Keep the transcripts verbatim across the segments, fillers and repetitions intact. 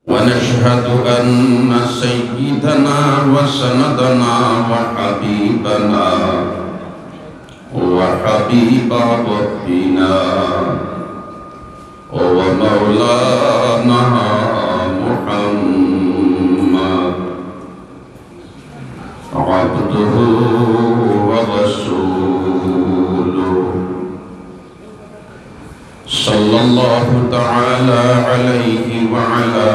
ونشهد أن سيدنا وسندنا وحبيبنا وحبيب ربنا ومولانا محمد عبده ورسوله، صلى الله تعالى عليه وعلى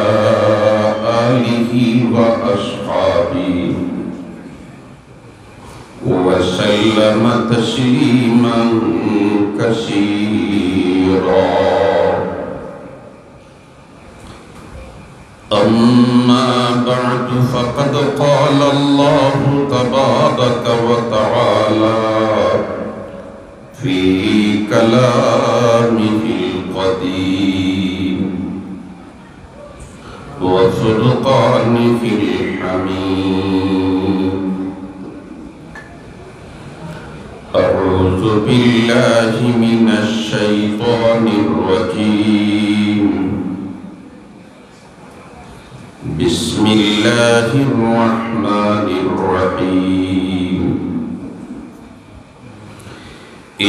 آله وأصحابه وسلم تسليما كثيرا. أما بعد، فقد قال الله تبارك وتعالى في كلامه القديم وفرقانه الحميد. أعوذ بالله من الشيطان الرجيم. بسم الله الرحمن الرحيم.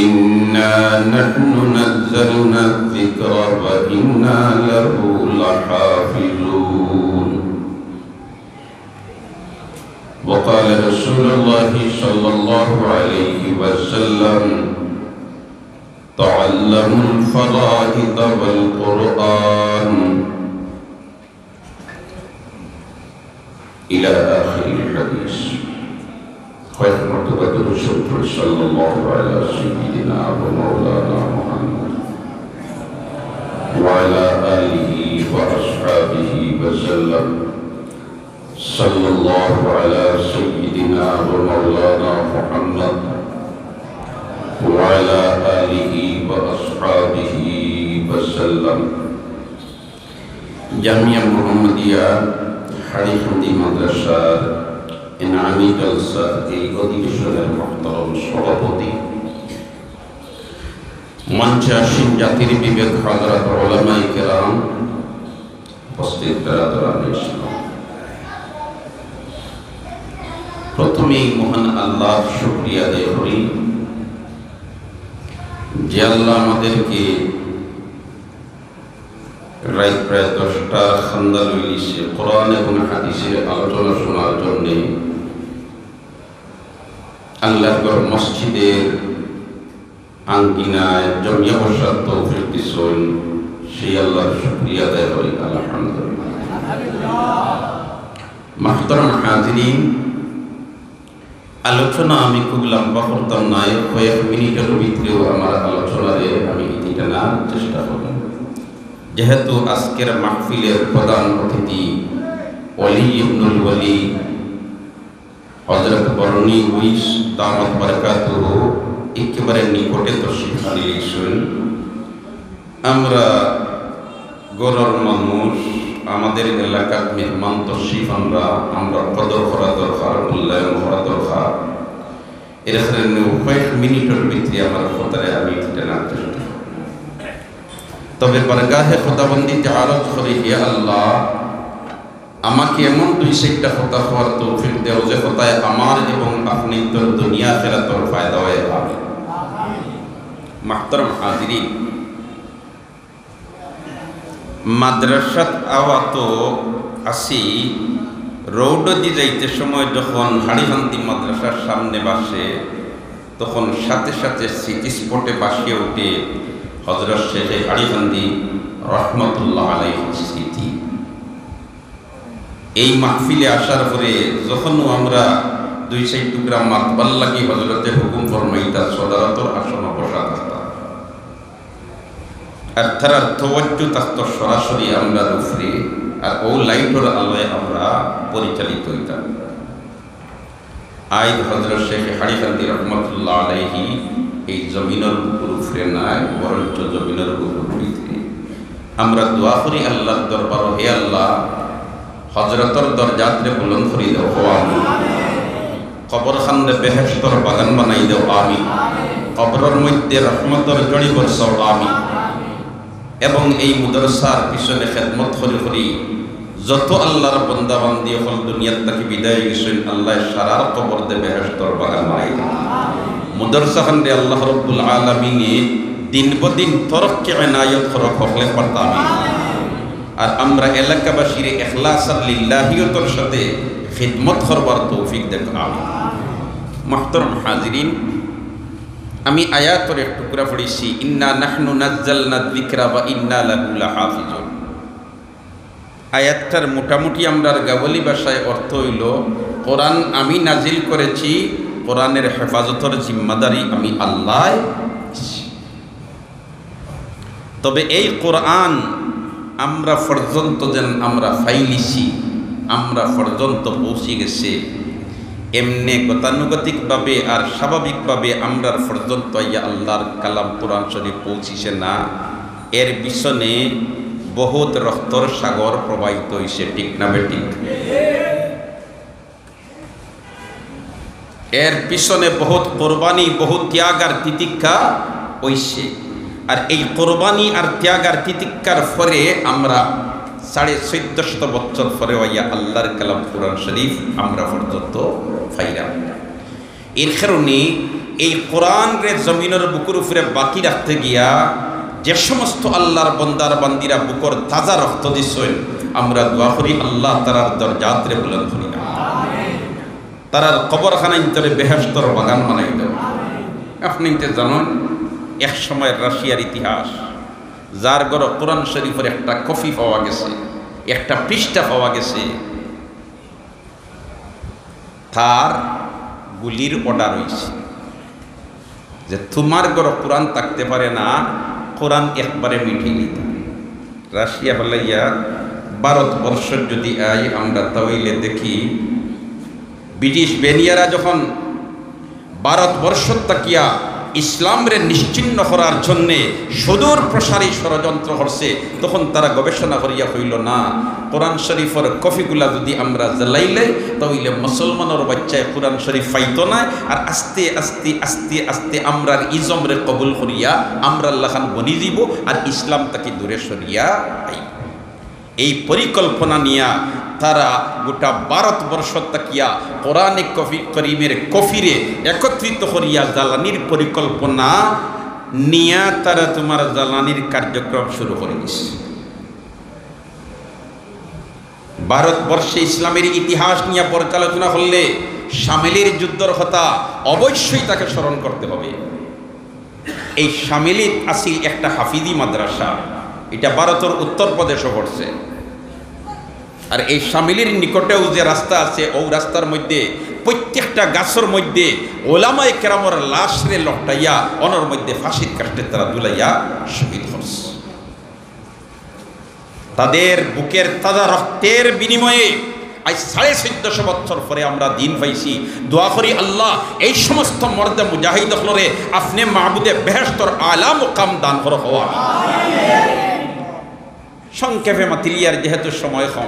إنا نحن نزلنا الذكر وإنا له لحافظون. وقال رسول الله صلى الله عليه وسلم: تعلموا الفرائض والقرآن. إلى آخر الحديث. কয়েক মর্তবা দুরূদ শরীফ পড়ি, সাল্লাল্লাহু আলা সাইয়্যিদিনা ওয়া মাওলানা মুহাম্মদ ওয়া আলা আলিহি ওয়া আসহাবিহি ওয়া সাল্লাম। সাল্লাল্লাহু আলা সাইয়্যিদিনা ওয়া মাওলানা মুহাম্মদ ওয়া আলা আলিহি ওয়া আসহাবিহি ওয়া সাল্লাম। জামিয়া মুহাম্মদিয়া হাড়িখান্দি মাদ্রাসার এনামি জলসার এই অধিবেশনের মুহতারাম সভাপতি, মঞ্চে আসীন জাতির বিবেক হযরত উলামায়ে কেরাম, উপস্থিত বেরাদরানে ইসলাম। প্রথমেই মহান আল্লাহর শুকরিয়া আদায় করি, যে আল্লাহ আমাদেরকে রাইত প্রায় দশটা খান্দা লইলিছে কোরআন এবং হাদিসের আলোচনা শোনার জন্যে আল্লাহর ঘর মসজিদের আঙ্গিনায় জমিয়া বসার তৌফিক দিছইন, সেই আল্লাহর শুকরিয়া আদায় করি, আলহামদুলিল্লাহ। মুহতারাম হাজিরিন, আলোচনা আমি খুব লম্বা করতাম নায়, কয়েক মিনিটের ভিতরেও আমার আলোচনারে আমি ইতি টানার চেষ্টা করব। যেহেতু আজকের মাহফিলের প্রধান অতিথি ওলি ইবনুল ওলি হযরত বরনি উইস দামাত বারাকাতুহু একেবারে নিকটে তশরিফ আনিলিছইন, আমরা ঘরর মানুষ, আমাদের এলাকার মেহমান তশরিফ আনরা, আমরা কদর করা দরকার, মূল্যায়ন করা দরকার। এর কারণে কয়েক মিনিটের ভিতরে আমার কথারে আমি ইতি টানার চেষ্টা করব। তবে বারগাহে খোদাবন্দিতে আরজ করি, হে আল্লাহ, আমাকে এমন দুই চাইরটা কথা কওয়ার তৌফিক দেও, যে কথায় আমার এবং আপনাইন্তর দুনিয়া আখিরাতর ফায়দা অয়। আমিন। মুহতারাম হাজিরিন, মাদ্রাসাত আওয়া তো আছি, রোডদি যাইতে সময় যখন হাড়িখান্দি মাদ্রাসার সামনে বাসে, তখন সাথে সাথে স্মৃতিস্ফটে বাসিয়া উঠে হযরত শেখে হাড়িখান্দি রহমতুল্লাহ আলাইহির স্মৃতি। এই মাহফিলে আসার পরে যখনও আমরা দুই চাইর টুকরা মাতবার লাগি হযরতে হুকুম ফরমাইতা, সদারতর আসনো বসা থাকতা। আর তারার তওয়াজ্জু থাকতো সরাসরি আমরার উপরে, আর অউ লাইটর আলোয় আমরা পরিচালিত অইতাম। আইজ হযরত শেখ হাড়িখান্দি রহমতুল্লাহ আলাইহি এই জমিনর বুকুর উপরে নাই, বরঞ্চ জমিনর বুকুর ভিতরে। আমরা দোয়া করি আল্লাহর দরবারো, হে আল্লাহ, হযরতর দরজাতরে বুলন্দ করি দেও, কও আমিন। কবরখানরে বেহেশতর বাগান বানাই দেও, আমিন। কবরর মধ্যে রহমতর ঝড়ি বরসাও, আমিন। এবং এই মাদ্রাসার পিছনে খেদমত করি করি যত আল্লাহর বন্দা বান্দি অকল দুনিয়ার থাকি বিদায় অইগেছইন, আল্লায় সারার কবরদে বেহেশতর বাগান বানাই দেইন। মাদ্রাসাখানরে আল্লাহ রব্বুল আলামিনে দিন বদিন তরক্কি এনায়েত করউক, হকলে পারতা আমিন। আর আমরা এলাকাবাসীরে এখলাস আর লিল্লাহিয়তর সাথে খিদমত করবার তৌফিক দেউক, আমিন। মুহতারাম হাজিরিন, আমি আয়াতর এক টুকরা পড়ছি, "ইন্না নাহনু নাজ্জালনা যিকরা ওয়া ইন্না লাহু লাহাফিজুন।" আয়াতটার মোটামুটি আমরার গাওয়ালি ভাষায় অর্থ অইলো, "কোরআন আমি নাজিল করেছি, কোরআনের হেফাজতর জিম্মাদারি আমি আল্লায় নিছি।" তবে এই কোরআন আমরা পর্যন্ত যেন আমরা পাইলিছি, আমরা পর্যন্ত পৌঁছি গেছে, এমনে গতানুগতিকভাবে আর স্বাভাবিকভাবে আমরার পর্যন্ত আইয়া আল্লাহর কালাম কোরআন শরীফ পৌঁছিছে না। এর পিছনে বহুত রক্তর সাগর প্রবাহিত অইছে, ঠিক না বেঠিক? এর পিছনে বহুত কোরবানি, বহুত ত্যাগ আর তিতিক্ষা অইছে। আর এই কোরবানি আর ত্যাগ আর তিতিক্ষার পরে আমরা সাড়ে চোদ্দশত বছর পরে আইয়া আল্লাহর কালাম কোরআন শরীফ আমরা পর্যন্ত পাইলাম। এর কারণে এই কোরআনরে জমিনর বুকুর উপরে বাকি রাখতে গিয়া যে সমস্ত আল্লাহর বন্দার বান্দিরা বুকর তাজা রক্ত দিছইন, আমরা দোয়া করি আল্লাহ তারার দরজাতরে বুলন্দ করি না। তারার কবরখানাইন্তরে বেহেশতর বাগান বানাই দেও। আপনে ইতে জানইন, এক সময় রাশিয়ার ইতিহাস, যার ঘরো কোরআন শরীফর একটা কপি পাওয়া গেছে, একটা পৃষ্ঠা পাওয়া গেছে, তার গুলির অর্ডার অইছে যে তুমার ঘরো কোরআন থাকতে পারে না, কোরআন একবারে মিটাই দিতে। রাশিয়া ফালাইয়া ভারতবর্ষত যদি আই আমরা, তা অইলে দেখি ব্রিটিশ বেনিয়ারা যখন ভারতবর্ষত থাকিয়া ইসলামরে নিশ্চিহ্ন করার জন্যে সুদূর প্রসারী ষড়যন্ত্র করছে, তখন তারা গবেষণা করিয়া কইলো, "না, কোরআন শরীফর কপিগুলা যদি আমরা জ্বালাইলাই, তা অইলে মুসলমানর বাইচ্চায় কোরআন শরীফ পাইতো নায়, আর আস্তে আস্তে আস্তে আস্তে আমরার ইজমরে কবুল করিয়া আমরার লাখান বনি যিবো, আর ইসলাম থাকি দূরে সরিয়া আইবো।" এই পরিকল্পনা নিয়া তারা গোটা ভারতবর্ষ থাকিয়া কোরআনে কফি-, করিমের কপিরে একত্রিত করিয়া জ্বালানির পরিকল্পনা নিয়া তারা তুমার জ্বালানির কার্যক্রম শুরু করি দিছে। ভারতবর্ষে ইসলামের ইতিহাস নিয়া পর্যালোচনা করলে শামিলির যুদ্ধর কথা অবশ্যই তাকে স্মরণ করতে হবে। এই শামিলিত আছিল একটা হাফিজি মাদ্রাসা, ইটা ভারতর উত্তর প্রদেশো পড়ছে। আর এই শামিলির নিকটেউ যে রাস্তা আছে, অউ রাস্তার মধ্যে প্রত্যেকটা গাছর মধ্যে ওলামায়ে কেরামর লাশরে লটকাইয়া অনর মধ্যে ফাঁসির কাষ্ঠে তারা ঝুলাইয়া শহীদ করছে। তাদের বুকের তাজা রক্তের বিনিময়ে আজ সাড়ে চোদ্দশো বছর পরে আমরা দিন পাইছি। দোয়া করি আল্লাহ এই সমস্ত মর্দে মুজাহিদ অকলরে আপনে মাবুদে বেহেশতর আলা মুকাম দান করো হওয়া। সংক্ষেপে মাতিলিয়ার যেহেতু সময় কম,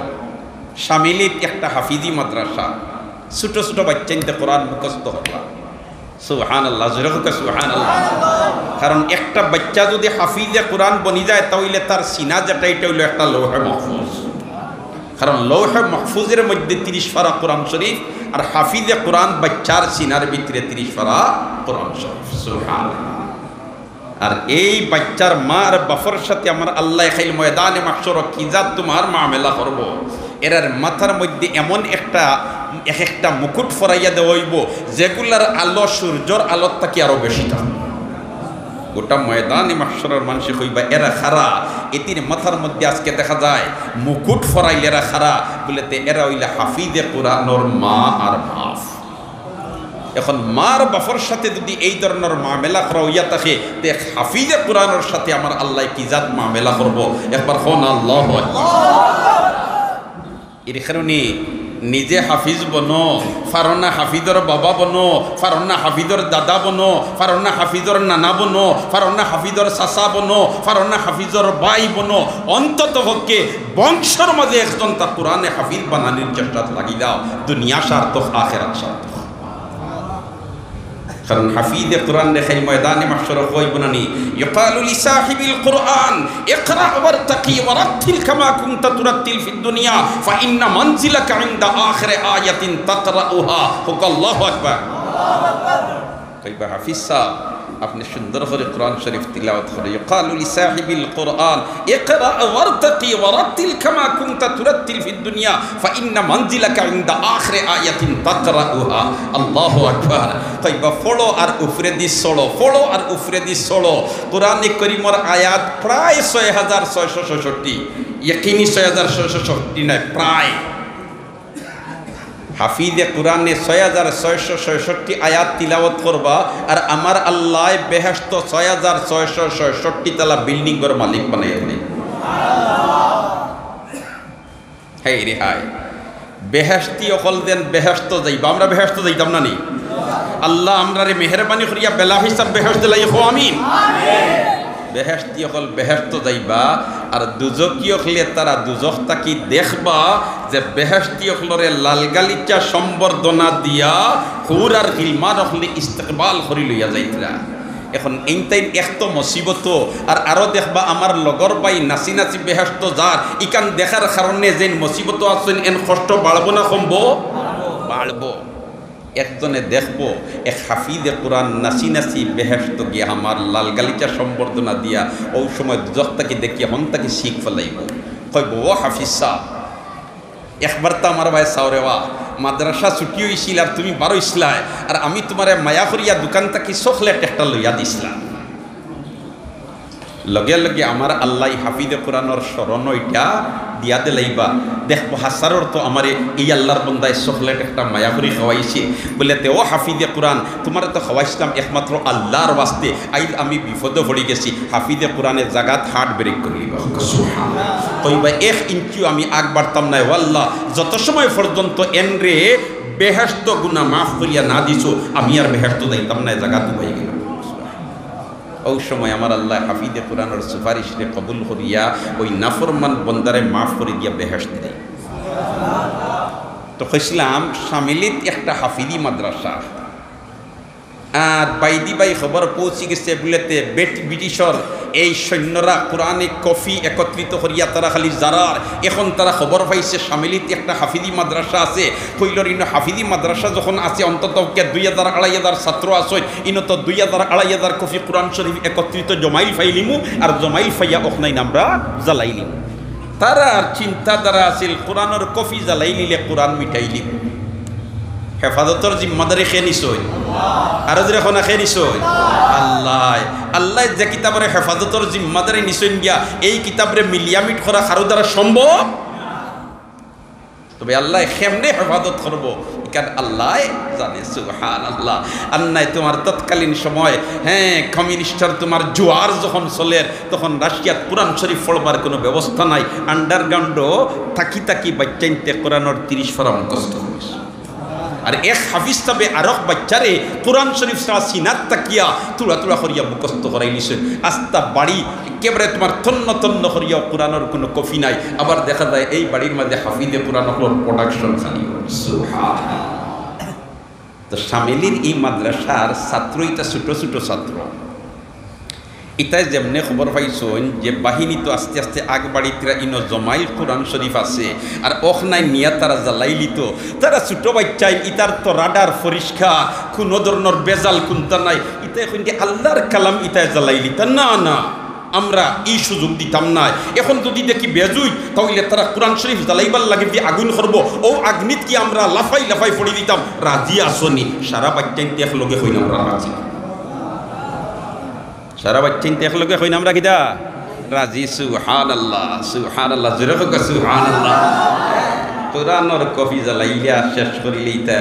শামিলিত একটা হাফিজি মাদ্রাসা, ছোট ছোট বাইচ্চাইন্তে কোরআন মুখস্থ করলা। সুবহানাল্লাহ, জোরে কউক্কা সুবহানাল্লাহ। কারণ একটা বাইচ্চা যদি হাফিজে কোরআন বনি যায়, তা অইলে তার সিনা যেটা, ইটা অইলো একটা লৌহে মাহফুজ। কারণ লৌহে মাহফুজের মধ্যে তিরিশ পারা কোরআন শরীফ, আর হাফিজে কোরআন বাইচ্চার সিনার ভিতরে তিরিশ পারা কোরআন শরীফ। সুবহানাল্লাহ। আর এই বাইচ্চার মা আর বাফর সাথে আমার আল্লায় কাইল ময়দানে মাহশরো কি জাত তুমার মামেলা করবো। এরার মাথার মধ্যে এমন একটা, এক একটা মুকুট ফরাইয়া দেওয়া অইবো, যেগুলার আলো সূর্যর আলোর থাকি আরো বেশি থাকবো। গোটা ময়দানে মাহশরর মানষে কইবা, "এরা কারা?" এতির মাথার মধ্যে আজকে দেখা যায় মুকুট ফরাইল, এরা কারা? বলে, "তে এরা অইলা হাফিজে কোরআনর মা আর বাফ।" এখন মার বাফর সাথে যদি এই ধরনর মামেলা করা অইয়া থাকে, তে এক হাফিজে কোরআনর সাথে আমার আল্লায় কি জাত মামেলা করবো? একবার কউক্কা আল্লাহু আকবার। এর কারণে নিজে হাফিজ বনো, পারো না হাফিজর বাবা বনো, পারো না হাফিজর দাদা বনো, পারো না হাফিজর নানা বনো, পারো না হাফিজর চাচা বনো, পারো না হাফিজর ভাই বনো, অন্তত পক্ষে বংশর মাঝে একজনতা কোরআনে হাফিজ বানানির চেষ্টাত লাগি যাও। দুনিয়া সার্থক, আখেরাত সার্থক। কারণ হাফিজে কোরআনরে খালি ময়দানে মাহশরো কইবো না নি, ইউকালু লিসাহিবিল কোরআন, ইকরা ওয়ারতাকি ওয়ারাত্তিল কামা কুনতা তুরাত্তিল ফিদ দুনিয়া, ফা ইন্না মানজিলাকা ইনদা আখিরি আয়াতিন তাকরাউহা। কউক্কা আল্লাহু আকবার। কইবা, হাফিজ সাব, আপনে সুন্দর করি কোরআন শরিফ তিলাওয়াত করো। ইউকালু লিসাহিবিল কোরআন, ইকরা ওয়ারতাকি ওয়ারাত্তিল কামা কুনতা তুরাত্তিল ফিদ দুনিয়া, ফা ইন্না মানজিলাকা ইনদা আখিরি আয়াতিন তাকরাউহা। আল্লাহু আকবার। কইবা, পড়ো আর উপরেদি চড়ো, পড়ো আর উপরেদি চড়ো। কোরআনে করিমর আয়াত প্রায় ছয় হাজার ছয়শো ছয়ষট্টি, ইয়াকিনি ছয় হাজার ছয়শো ছয়ষট্টি নায়, প্রায়। হাফিজে কোরআনে ছয় হাজার ছয়শো ছয়ষট্টি আয়াত তিলাওয়াত করবা, আর আমার আল্লায় বেহেশতো ছয় হাজার ছয়শো ছয়ষট্টি তালা বিল্ডিংর মালিক বানাইয়া দিবা। হায় রে হায়, বেহেশতি অকল যেন বেহেশতো যাইবা, আমরা বেহেশতো যাইতাম না নি? আল্লাহ আমরারে মেহেরবানি করিয়া বেলা হিসাব বেহেশত দিলাই, কও আমিন। বেহেশতি অকল বেহেশতো যাইবা, আর দুজখি অকলে তারা দুজখ থাকি দেখবা যে বেহেশতি অকলরে লাল গালিচা সম্বর্ধনা দিয়া হুর আর গিলমান অকলে ইস্তেকবাল করি লইয়া যাইতরা। এখন এইনতাইন এক তো মুসিবত, আর আরো দেখবা আমার লগর ভাই নাচি নাচি বেহেশতো যার, ইখান দেখার কারণে যেইন মুসিবত আছইন এন কষ্ট বাড়বো না কমবো? বাড়বো। একজনে দেখবো এক হাফিজে কোরআন নাচি নাচি বেহেশতো গিয়া আমার লাল গালিচা সম্বর্ধনা দিয়া, অউ সময় দুজখ থাকি দেখিয়া হন থাকি শিক ফালাইবো। কইবো, "ও হাফিজ সাব, একবার তো আমার বায় চাও রে বা, মাদ্রাসা ছুটি অইছিল আর তুমি বারইছলায়, আর আমি তুমারে মায়া করিয়া দোকান থাকি চকলেট একটা লইয়া দিছলাম।" লগে লগে আমার আল্লায় হাফিজে কোরআনর স্মরণ ইটা দিয়া দিলাইবা। দেখবো, হাছার অর্থ আমারে এই আল্লার বন্দায় চকলেট একটা মায়া করি খাওয়াইছে। বুলে, "তে ও হাফিজে কোরআন, তুমারে তো খাওয়াইছলাম একমাত্র আল্লার ওয়াস্তে, আইজ আমি বিপদো পড়ি গেছি।" হাফিজে কোরআনে জাগাত হার্ট ব্রেক করি লিবা। কইবা, "এক ইঞ্চিও আমি আগ বাড়তাম নায়, ও আল্লা, যত সময় পর্যন্ত এনরে বেহেশতো গুনা মাফ করিয়া না দিছো, আমি আর বেহেশতো যাইতাম নায়, জাগাত উবাই গেলাম।" অউ সময় আমার আল্লায় হাফিজে কোরআনর সুপারিশরে কবুল করিয়া অউ নাফরমান বন্দারে মাফ করি দিয়া বেহেশত দেয়। তো কইছলাম, শামিলিত একটা হাফিজি মাদ্রাসা, আর বাইদি বাই খবর পৌঁছি গেছে বুলেতে বেট-, ব্রিটিশর এই সৈন্যরা কোরআনে কফি একত্রিত করিয়া তারা খালি জারার। এখন তারা খবর পাইছে শামিলিত একটা হাফিজি মাদ্রাসা আছে। কইলর ইনো হাফিজি মাদ্রাসা যখন আছে, অন্তত পক্ষে দুই হাজার, আড়াই হাজার ছাত্র আছে, ইনো তো দুই হাজার, আড়াই হাজার কফি কোরআন শরিফ একত্রিত জমাইল পাইলিমু, আর জমাইল পাইয়া অখনাইন আমরা জ্বালাইলিমু। তারার চিন্তাধারা আছিল কোরআনর কফি জ্বালাইলিলে কোরআন মিটাইলিমু। হেফাজতর জিম্মাদারি কে নিছইন? আরো জোরে কও না, কে নিছইন? আল্লায়। আল্লায় যে কিতাবর হেফাজতর জিম্মাদারি নিছইন গিয়া, এই কিতাবরে মিলিয়া মিট করা কারো দ্বারা সম্ভব? তবে আল্লায় কেমনে হেফাজত করবো, ইখান আল্লায় জানে। সুবহানাল্লাহ। আর নায় তুমার তৎকালীন সময়, হ্যাঁ, কমিউনিস্টর তুমার জোয়ার যখন চলের, তখন রাশিয়াত কোরআন শরিফ পড়বার কুনু ব্যবস্থা নাই। আন্ডারগ্রাউন্ডো থাকি থাকি বাইচ্চাইন্তে কোরআনর তিরিশ পারা মুখস্থ করছে। আর এক হাফিজ সাবে আরক বাইচ্চারে কোরআন শরিফ ছাড়া সিনাত থাকিয়া তুড়া তুড়া করিয়া মুখস্থ করাইলিছে। আস্তা বাড়ি একেবারে তুমার তন্ন তন্ন করিয়া কোরআনর কুনু কফি নাই। আবার দেখা যায় এই বাড়ির মাঝে হাফিজে কোরআন অকলর প্রোডাকশন খালি অয়। সুবহানাল্লাহ। তো শামিলির ই মাদ্রাসার ছাত্র, ইতা ছোট ছোট ছাত্র, ইতায় যেমনে খবর পাইছইন যে বাহিনী তো আস্তে আস্তে আগ বাড়িতরা, ইনো জমাইল কোরআন শরিফ আছে, আর অখনাইন নিয়া তারা জ্বালাইলিতো। তারা ছোট বাইচ্চাইন, ইতার তো রাডার পরিষ্কার, কুনু ধরনর বেজাল কুন্তা নাই। ইতায় কইন যে আল্লার কালাম ইতায় জ্বালাইলিতা। না, না, আমরা ই সুযোগ দিতাম নায়। এখন যুদি দেখি বেজুইত, তা অইলে তারা কোরআন শরিফ জ্বালাইবার লাগি যে আগুন করবো, অউ আগ্নিত কি আমরা লাফাই লাফাই পড়ি দিতাম? রাজি আছো নি? সারা বাইচ্চাইন্তে একলগে কইন আমরা রাজি। সারা বাইচ্চাইন্তে একলগে কইন আমরা কিতা? রাজি। সুবহানাল্লাহ, সুবহানাল্লাহ, জোরে কউক্কা সুবহানাল্লাহ। কোরআনর কফি জ্বালাইলা, শেষ করিলিতা।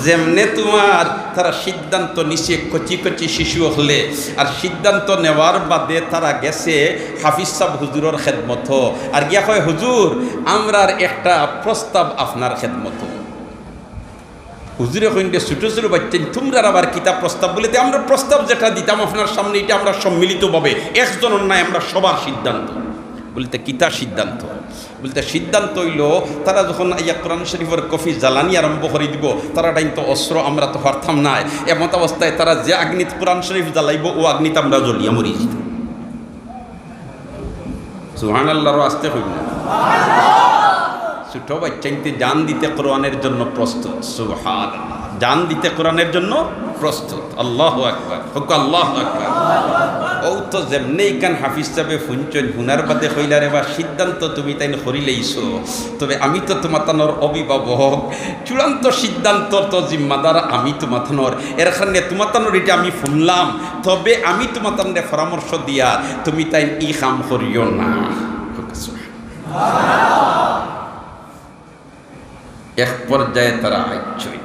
যেমনে তুমার তারা সিদ্ধান্ত নিছে কচি কচি শিশু অকলে, আর সিদ্ধান্ত নেওয়ার বাদে তারা গেছে হাফিজ সাব হুজুরর খেদমতো। আর গিয়া কয়, "হুজুর, আমরার একটা প্রস্তাব আপনার খেদমতো।" হুজুরে কইন যে, "ছোট ছোট বাইচ্চাইন, তুমরার আবার কিতা প্রস্তাব?" বুলে, "তে আমরা প্রস্তাব যেটা দিতাম আপনার সামনে, ইটা আমরা সম্মিলিতভাবে, একজনর নায়, আমরা সবার সিদ্ধান্ত।" বলতে, "কিতা সিদ্ধান্ত?" বলতে, "সিদ্ধান্ত অইলো, তারা যখন আইয়া কোরআন শরীফর কপি জ্বালানি আরম্ভ করি দিবো, তারা টাইম তো অস্ত্র, আমরা তো পারতাম নায়। এমত অবস্থায় তারা যে আগ্নিত কোরআন শরীফ জ্বালাইবো, অউ আগ্নিত আমরা জ্বলিয়া মরি যিতাম।" সুবহানাল্লাহ, আরো আস্তে কইন না। ছোট বাচ্চাইন্তে জান দিতে কোরআনের জন্য প্রস্তুত। সুবহানাল্লাহ, জান দিতে কোরআনের জন্য প্রস্তুত। আল্লাহু আকবার, কউক্কা আল্লাহু আকবার। অউ তো যেমনে ইখান হাফিজ সাবে হুনছইন, হুনার বাদে কইলা, "রে বা, সিদ্ধান্ত তুমি তাইন করিলাইছো, তবে আমি তো তুমাতানর অভিভাবক, চূড়ান্ত সিদ্ধান্তর তো জিম্মাদার আমি তুমাতানর। এর কারণে তুমাতানর ইটা আমি হুনলাম, তবে আমি তুমাতানরে পরামর্শ দিয়ার, তুমি তাইন ই কাম করিও না।" এক পর্যায়ে তারা আইছইন,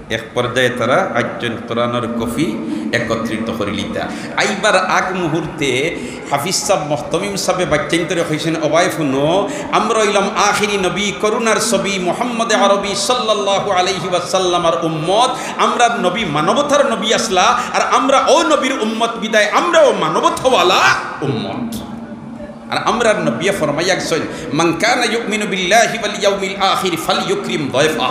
এক পর্যায়ে তারা আইছইন, কোরআনর কপি একত্রিত করিলিতা। আইবার আগ মুহূর্তে হাফিজ সাব, মুহতামিম সাবে বাচ্চাইন্তরে কইছইন, "ও ভাই হুনো, আমরা অইলাম আখেরি নবী, করুণার ছবি, মুহাম্মদে আরবি সাল্লাল্লাহু আলাইহি ওয়াসাল্লামর উম্মত। আমরার নবী মানবতার নবী আছলা, আর আমরা অউ নবীর উম্মত বিদায় আমরাও মানবতাওয়ালা উম্মত।" আর আমরার নবীয়ে ফরমাইয়া গেছইন, "মান কানা ইউমিনু বিল্লাহি ওয়াল ইয়াউমিল আখির ফালইউকরিম দায়ফা।"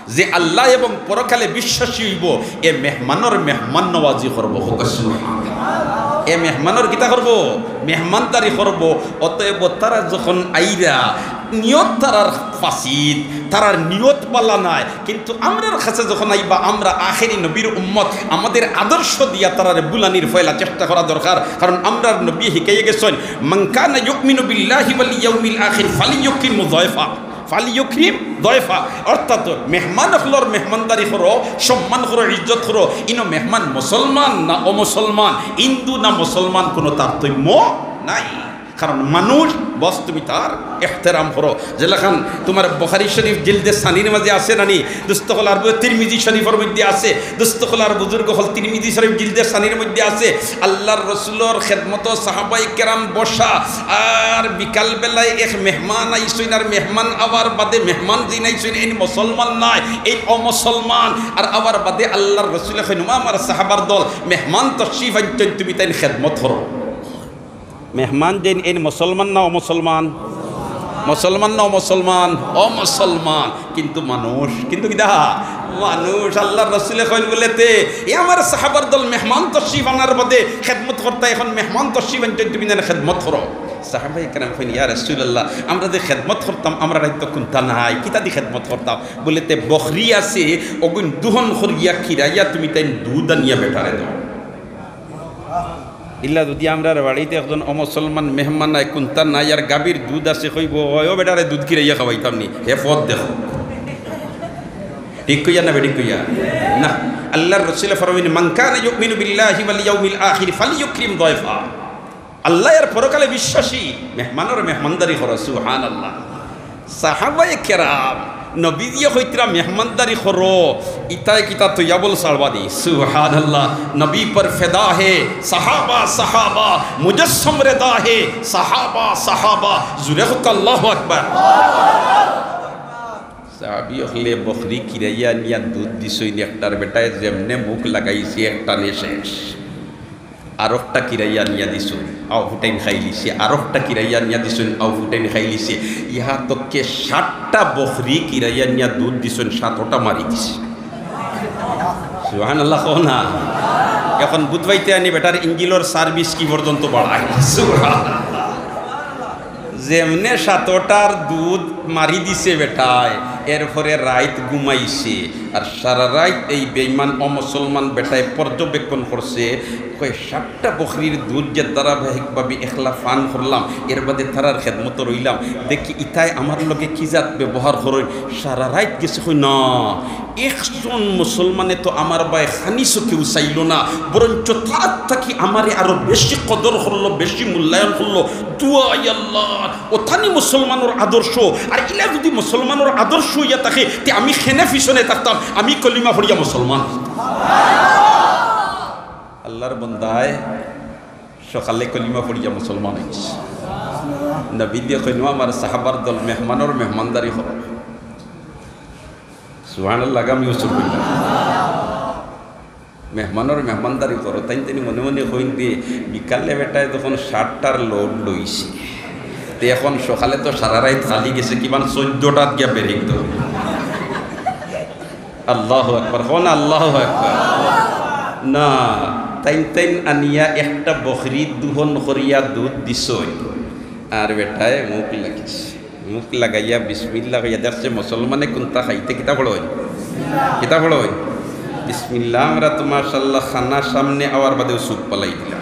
যে আল্লাহ এবং পরকালে বিশ্বাসী অইবো, এ মেহমানর মেহমান নওয়াজি করবো। কউক্কা সুবহানাল্লাহ। এ মেহমানর কিতা করবো? মেহমানদারি করবো। অতএব তারা যখন আইরা, নিয়ত তারার ফাসিদ, তারার নিয়ত বালা নায়, কিন্তু আমরার কাছে যখন আইবা, আমরা আখেরি নবীর উম্মত, আমাদের আদর্শ দিয়া তারারে বুলানির পয়লা চেষ্টা করা দরকার। কারণ আমরার নবী হিকাইয়া গেছইন, "মান কানা ইউমিনু বিল্লাহি ওয়াল ইয়াউমিল আখির ফালইউকরিম দায়ফা।" ফালইউকরিম দায়ফা, অর্থাৎ মেহমান অকলর মেহমানদারি করো, সম্মান করো, ইজ্জত করো। ইনো মেহমান মুসলমান না অমুসলমান, হিন্দু না মুসলমান, কুনু তারতম্য নাই। কারণ মানুষ, বস তুমি তার এহতেরাম করো। যেলাখান তুমার বুখারী শরীফ জিলদে সানির মাঝে আছে না নি? দোস্ত অকল, আর তিরমিজি শরীফর মধ্যে আছে। দোস্ত অকল আর বুজুর্গ অকল, তিরমিজি শরীফ জিলদে সানির মধ্যে আছে। আল্লাহর রসুলর খেদমতো সাহাবায়ে কেরাম বসা, আর বিকাল বেলায় এক মেহমান আইছইন, আর মেহমান আওয়ার বাদে মেহমান যেইন আইছইন, এইন মুসলমান নায়, এইন অমুসলমান। আর আওয়ার বাদে আল্লাহর রসুলে কইন, "ও আমার সাহাবার দল, মেহমান তশরিফ আনছইন, তুমি তাইন খেদমত করো।" মেহমান যেইন, এইন মুসলমান না অমুসলমান? মুসলমান না অমুসলমান? অমুসলমান। কিন্তু মানুষ, কিন্তু কিতা? মানুষ। আল্লাহর রসুলে কইন বুলে তে, "এ আমার সাহাবার দল, মেহমান তশরিফ আনার বাদে খেদমত করতা, এখন মেহমান তশরিফ আনছইন, তুমি তাইন খেদমত করো।" সাহাবায়ে কেরাম কইন, "ইয়া রাসূলুল্লাহ, আমরা যে খেদমত করতাম, আমরার তো কুন্তা নাই, কিতা দি খেদমত করতাম?" বুলে তে, "বকরি আছে, অগুইন দুহন করিয়া খিরাইয়া তুমি তাইন দুধ আনিয়া বেটারে দেও।" ইলা যুদি আমরার বাড়িত একজন অমুসলমান মেহমান আয়, কুন্তা নাই, আর গাভীর দুধ আছে, কইবো, "অয়, ও বেটারে দুধ খিরাইয়া খাওয়াইতাম নি, হে পথ দেখো।" ঠিক কইয়া না বেঠিক কইয়া? না। আল্লাহর রসুলে ফরমাইন, "মান কানা ইউমিনু বিল্লাহি ওয়াল ইয়াউমিল আখির ফালইউকরিম দায়ফা।" আল্লাহ আর পরকালে বিশ্বাসী, মেহমানর মেহমানদারি করো। সুবহানাল্লাহ। সাহাবায়ে কেরাম, নবীজিয়ে কইতরা মেহমানদারি করো, ইতায় কিতা তৈয়াবল ছাড়বা দি? সুবহানাল্লাহ। নবী পর ফেদা হে সাহাবা, সাহাবা মুজসম রেদা হে সাহাবা, সাহাবা। জুরে কউক্কা আল্লাহু আকবার। সাহাবী অকলে বকরি খিরাইয়া আনিয়া দুধ দিছইন, একটার বেটায় যেমনে মুখ লাগাইছে, একটানে শেষ। আরোকটা খিরাইয়া আনিয়া দিছইন, আউ ফুটাইন খাইলিছে, আরোকটা খিরাইয়া আনিয়া দিছইন, আউ ফুটাইন খাইলিছে। ইহা তককে সাতটা বকরি খিরাইয়া আনিয়া দুধ দিছইন, সাতটা মারি দিছে। সুবহানাল্লাহ কও না। এখন বুধবাইতে আনি বেটার ইঞ্জিলর সার্ভিস কি পর্যন্ত বাড়ায়। সুবহানাল্লাহ। যেমনে সাতটার দুধ মারি দিছে বেটায়, এরপরে রাইত ঘুমাইছে। আর সারা রাইত এই বেইমান অমুসলমান বেটায় পর্যবেক্ষণ করছে, কয়, "সাতটা বকরির দুধ যে ধারাবাহিকভাবে একলা পান করলাম, এর বাদে তারার খেদমতো রইলাম, দেখি ইতায় আমার লগে কি জাত ব্যবহার করইন।" সারা রাইত গেছে, কয়, "না, একজন মুসলমানে তো আমার বায় খানি চোখেও চাইলো না, বরঞ্চ তার থাকি আমারে আরো বেশি কদর করলো, বেশি মূল্যায়ন করলো।" দোয়া, "ইয়া আল্লাহ, অতানি মুসলমানর আদর্শ, আর ইলা যুদি মুসলমানর আদর্শ অইয়া থাকে, তে আমি কেনে পিছনে থাকতাম, আমি কলিমা পড়িয়া মুসলমান।" আল্লাহর বন্দায় সকালে কলিমা পড়িয়া মুসলমান অইছে। নবীজিয়ে কইন, "আমার সাহাবার দল, মেহমানর মেহমানদারি করো।" সুবহানাল্লাহ, আগামী বছর কইলা। মেহমানর মেহমানদারি করো। তাইন তাইন মনে মনে কইন দে, বিকালে বেটায় যখন সাতটার লোড লইছে, তে এখন সকালে তো সারা রাইত খালি গেছে, কিমান চৌদ্দটাত গিয়া বেরিক তো। আল্লাহু আকবার, কও না আল্লাহু আকবার। না, তাইন তাইন আনিয়া একটা বকরি দুহন করিয়া দুধ দিছইন, আর বেটায় মুখ লাগিছে। মুখ লাগাইয়া বিসমিল্লাহ কইয়া দেখছে মুসলমানে কুন্তা খাইতে কিতা পড়ইন, কিতা পড়ইন, বিসমিল্লাহ। আমরা তো মাশাআল্লাহ খানা সামনে আওয়ার বাদেউ চুপ পালাই দিলাম।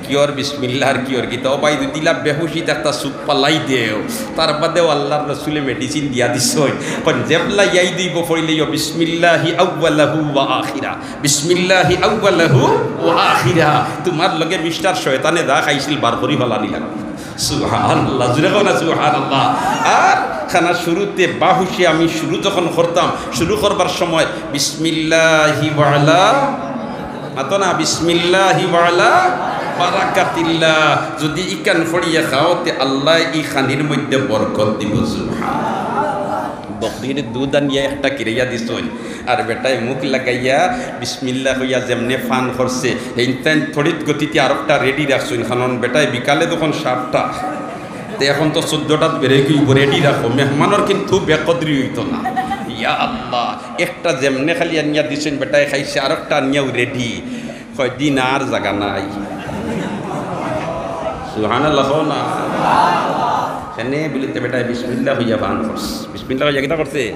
কিওর বিসমিল্লাহ আর কিওর কিতা? ও ভাই, দুই দিলা বেহুশিত একটা চুপ পালাই দেও, তার বাদেউ আল্লাহর রসুলে medicine দিয়া দিছইন। কইন, যেবলা ইয়াই দুইব পড়িলেও বিসমিল্লাহি আউয়ালাহু ওয়া আখিরা, বিসমিল্লাহি আউয়ালাহু ওয়া আখিরা। তুমার লগে মিস্টার শয়তানে যা খাইছিল বার করি ফালানি লাগবো। সুবহানাল্লাহ, জুরে কও না সুবহানাল্লাহ। আর খানা শুরুতে বাহুশে আমি শুরু যখন করতাম, শুরু করবার সময় বিসমিল্লাহি ওয়া আলা, মাতো না, বিসমিল্লাহি ওয়া আলা বারাকাতিল্লাহ। যদি ইখান পড়িয়া খাও, তে আল্লায় ই খানির মধ্যে বরকত দিবো। সুবহানাল্লাহ। বকরির দুধ আনিয়া একটা কিরাইয়া দিছইন, আর বেটায় মুখ লাগাইয়া বিসমিল্লাহ কইয়া যেমনে পান করছে, হেইন তাইন তড়িৎ গতিতে আরোকটা ready রাখছইন, কারণ বেটায় বিকালে যখন সাতটা, তে এখন তো চৌদ্দটাত বেরিক অইবো, ready রাখো, মেহমানর কিন্তু বেকদরি অইতো না। ইয়া আল্লাহ, একটা যেমনে খালি আনিয়া দিছইন, বেটায় খাইছে, আরোকটা আনিয়াও ready। কয়দিন আর জাগা নাই। সুবহানাল্লাহ কও না। কেনে বুলিতে বেটায় বিসমিল্লাহ কইয়া পান করছে। বিসমিল্লাহ কইয়া কিতা করছে?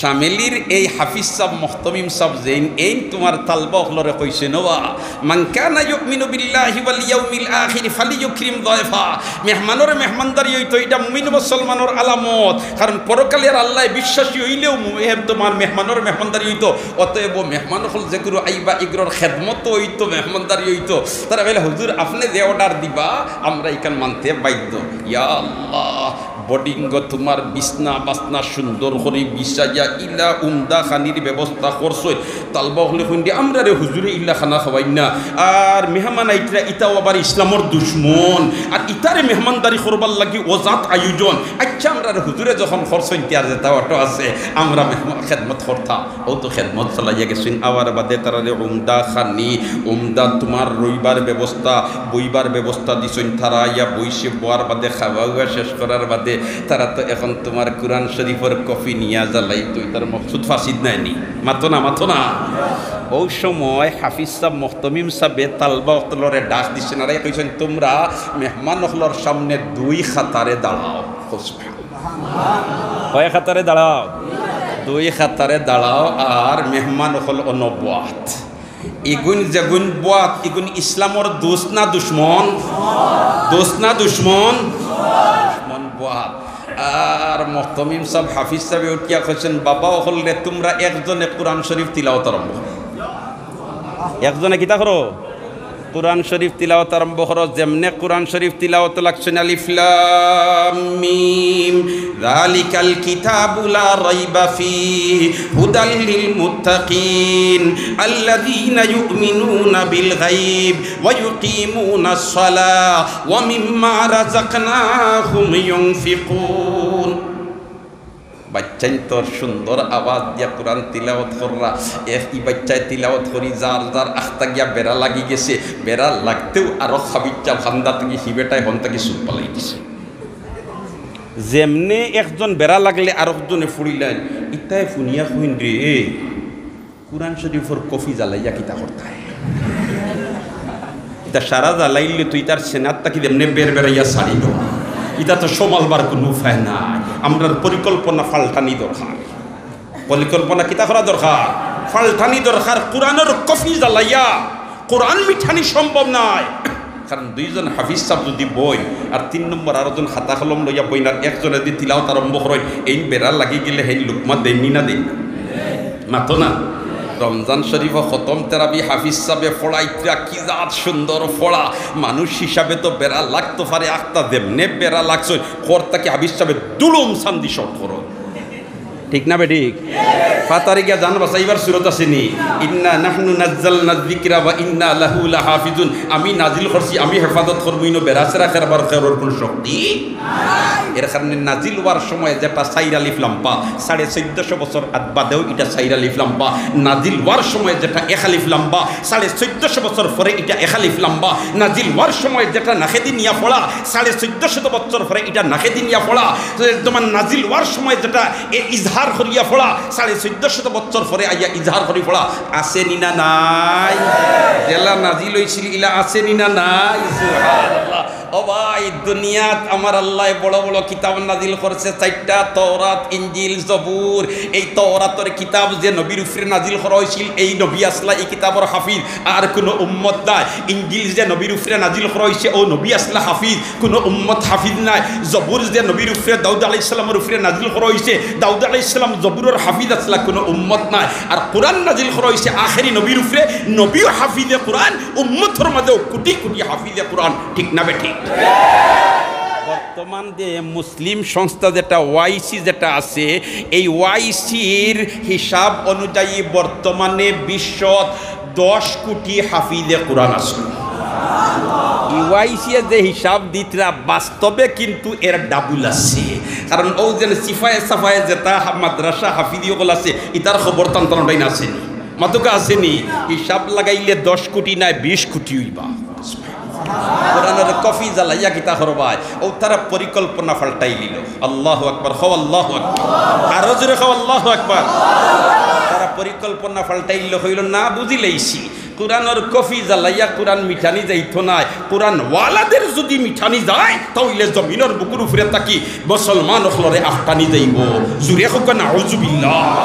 শামেলির এই হাফিজ সাব, মুহতমিম সাব যেইন, এইন তুমার তালবা অকলরে কইছইন, "ওয়া মান কানা ইউমিনু বিল্লাহি ওয়াল ইয়াউমিল আখিরি ফালিইউকরিম দায়ফা।" মেহমানর মেহমানদারি অইতো, ইটা মুমিন মুসলমানর আলামত। কারণ পরকালে আর আল্লায় বিশ্বাসী অইলেউ মু-, এ তুমার মেহমানর মেহমানদারি অইতো। অতএব মেহমান অকল যেগুরু আইবা, ইগুরর খেদমত অইতো, মেহমানদারি অইতো। তারা কইলা, "হুজুর, আপনে যে order দিবা, আমরা ইখান মানতে বাধ্য।" ইয়া আল্লাহ, বডিং তুমার বিছনা বাছনা সুন্দর করি বিছাইয়া ইলা উমদা খানির ব্যবস্থা করছইন। তালবা অকলে কইন দি, "আমরারে হুজুরে ইলা খানা খাওয়াইন না।" আর মেহমান আইতরা, ইতাও আবার ইসলামর দুশমন। আর ইতারে মেহমানদারি করবার লাগি অজাত আয়োজন। আইচ্ছা, আমরারে হুজুরে যখন করছইন, তে আর যেতা অটো আছে, আমরা মেহমান খেদমত করতাম। অউ তো খেদমত চালাইয়া গেছইন। আওয়ার বাদে তারারে উমদা খানি, উমদা তুমার রইবার ব্যবস্থা, বইবার ব্যবস্থা দিছইন। তারা আইয়া বইছে, বওয়ার বাদে, খাওয়া-উয়া শেষ করার বাদে তারা তো এখন তুমার কুরআন শরিফর কপি নিয়া জ্বালাইতো, ইতার মকসুদ ফাসিদ নায় নি? মাতো না, মাতো না। অউ সময় হাফিজ সাব, মুহতমিম সাবে তালবা অকলরে ডাক দিছইন, আর কইছইন, "তুমরা মেহমান অকলর সামনে দুই কাতারে দাঁড়াও।" কও সুবহানাল্লাহ। কয় কাতারে দাঁড়াও? দুই কাতারে দাঁড়াও, আর মেহমান অকল অনো বওয়াত। ইগুইন যেগুইন বওয়াত, ইগুইন ইসলামর দোস্ত না দুশমন? দোস্ত না দুশমন? দুশমন বওয়াত। আর মুহতমিম সাব, হাফিজ সাবে উঠিয়া কইছইন, "বাবা অকলরে, তুমরা একজনে কুরআন শরিফ তিলাওত আরম্ভ করো।" একজনে কিতা করো? কুরআন শরিফ তিলাওত আরম্ভ করো। যেমনে কুরআন শরিফ তিলাওত লাগছইন, আলিফ লাম মিম, যালিকাল কিতাবু লা রাইবা ফিহি, হুদাল লিল মুত্তাকিন, আল্লাযীনা ইউমিনুনা বিল গায়ব, ওয়া ইউকিমুনাস সালাহ, ওয়া মিম্মা রাযাকনাহুম ইউনফিকুন। বাইচ্চাইন তোর সুন্দর আওয়াজ দিয়া কুরআন তিলাওত কররা, এক ই বাইচ্চায় তিলাওত করি যার যার আখতা গিয়া বেড়া লাগি গেছে, বেড়া লাগতেউ আরক হাফিজ সাব কান্দা থাকি হি বেটায় হন থাকি চুপ পালাই দিছে। যেমনে একজন বেড়া লাগলে আরকজনে ফুড়িলাইন, ইতায় ফুনিয়া কইন রে, এ, কুরআন শরিফর কপি জ্বালাইয়া কিতা করতায়? ইতা সারা জ্বালাইলে তো ইতার সেনাত থাকি যেমনে বের বেরাইয়া ছাড়িব। ইতা তো সমালবার কুনু উপায় নাই। আমরার পরিকল্পনা পাল্টানি দরকার। পরিকল্পনা কিতা করা দরকার? পাল্টানি দরকার। কুরআনর কপি জ্বালাইয়া, কুরআন মিটানি সম্ভব নায়। কারণ দুইজন হাফিজ সাব যুদি বইন, আর তিন নম্বর আরোজন খাতা কলম লইয়া বইন, আর একজনে যুদি তিলাওত আরম্ভ করইন, এইন বেড়া লাগি গেলে হেইন লুকমা দেইন নি না দেইন না? মাতো না। রমজান শরিফো খতম তেরাবি হাফিজ সাবে পড়াইতরা, কি জাত সুন্দর পড়া। মানুষ হিসাবে তো বেড়া লাগতো পারে, আখতা যেমনে বেড়া লাগছইন, কর থাকি হাফিজ সাবে দুলুম সান্দি শর্ট করো। ঠিক না বেঠিক? ফাতারে গিয়া জান বাঁচাইবার সুরত আছে নি? ইন্না নাহনু নাজ্জালনা যিকরা ওয়া ইন্না লাহু লাহাফিজুন। আমি নাজিল করছি, আমি হেফাজত করমু, ইনো বেড়াছেড়া করবার কেউর কুনু শক্তি। এর কারণে নাজিল অওয়ার সময় যেটা চাইর আলিফ লম্বা, সাড়ে চৌদ্দশো বছর আদ বাদেও ইটা চাইর আলিফ লম্বা। নাজিল অওয়ার সময় যেটা এক আলিফ লম্বা, সাড়ে চৌদ্দশো বছর পরে ইটা এক আলিফ লম্বা। নাজিল অওয়ার সময় যেটা নাকেদি নিয়া পড়া, সাড়ে চৌদ্দশত বছর পরে ইটা নাকেদি নিয়া পড়া। তোমার নাজিল অওয়ার সময় যেটা এ ইজহার করিয়া পড়া, সাড়ে চৌদ্দশত বছর পরে আইয়া ইজহার করি পড়া, আছে নি না নাই? যেলা নাজিল অইছিল ইলা আছে নি না নাই? সুবহানাল্লাহ। ও ভাই, দুনিয়াত আমার আল্লায় বড় বড় কিতাব নাজিল করছে, চাইরটা, তওরাত, ইনজিল, জবুর। এই তওরাতর কিতাব যে নবীর উপরে নাজিল করা অইছিল, এই নবী আছলা ই কিতাবর হাফিজ, আর কুনু উম্মত নাই। ইনজিল যে নবীর উপরে নাজিল করা অইছে, অউ নবী আছলা হাফিজ, কুনু উম্মত হাফিজ নাই। জবুর যে নবীর উপরে, দাউদ আলাইহিস সালামর উপরে নাজিল করা অইছে, দাউদ আলাইহিস সালাম জবুরর হাফিজ আছলা, কুনু উম্মত নাই। আর কুরআন নাজিল করা অইছে আখেরি নবীর উপরে, নবীও হাফিজে কুরআন, উম্মতর মাঝেও কুটি কুটি হাফিজে কুরআন, ঠিক না বেঠিক? বর্তমান যে মুসলিম সংস্থা যেটা, ওয়াইসি যেটা আছে, এই ওয়াইসির হিসাব অনুযায়ী বর্তমানে বিশ্বত দশ কুটি হাফিজে কুরআন আছে। ওয়াইসি যে হিসাব দিতরা, বাস্তবে কিন্তু এর ডাবল আছে। কারণ অউ যে সিফায়ে সাফায়ে যেটা হা-, মাদ্রাসা হাফিজি অকল আছে, ইতার খবর তান তান ওটাই না আছে নি? মাতুকা আছে নি? হিসাব লাগাইলে দশ কুটি নায়, বিশ কুটি অইবা। কুরআনর কপি জ্বালাইয়া কিতা করবায়? অউ তারা পরিকল্পনা পাল্টাইলিলো। আল্লাহু আকবার, কও আল্লাহু আকবার। আরো জোরে কও আল্লাহু আকবার। তারা পরিকল্পনা পাল্টাইলিলো, কইলো, "না, বুঝিলাইছি। কুরআনর কপি জ্বালাইয়া কুরআন মিটানি যাইতো নায়। কুরআনওয়ালাদের যুদি মিটানি যায়, তা অইলে জমিনর বুকুর উপরে থাকি মুসলমান অকলরে আফটানি যাইবো।" জোরে কউক্কা, নাউজুবিল্লাহ।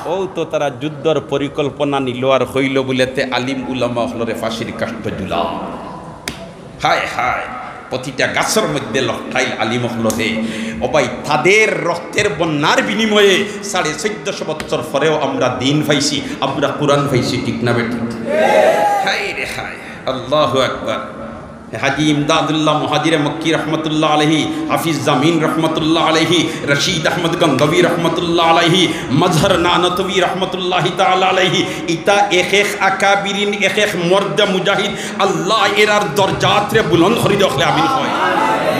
অউ তো তারা যুদ্ধর পরিকল্পনা নিলো আর কইলো বুলে তে আলিম উলামা অকলরে ফাঁসির কাষ্ঠো ঝুলা। হায় হায়, প্রতিটা গাছর মধ্যে লটকাইল আলিম অকলরে। ও ভাই, তাদের রক্তের বন্যার বিনিময়ে সাড়ে চৌদ্দশো বছর পরেও আমরা দ্বীন পাইছি, আমরা কুরআন পাইছি, ঠিক না বেঠিক? হায় রে হায়, আল্লাহু আকবার। হাজী ইমদাদুল্লাহ মুহাজিরে মক্কি রহমতুল্লাহ আলাইহি, হাফিজ জামিন রহমতুল্লাহ আলাইহি, রশিদ আহমদ গঙ্গবী রহমতুল্লাহ আলাইহি, মজহর নানতবী রহমতুল্লাহি তাআলা আলাইহি, ইতা এক এক আকাবিরিন, এক এক মর্দে মুজাহিদ, আল্লাহ এরার দরজাতরে বুলন্দ করি দেউক লে আমিন কই।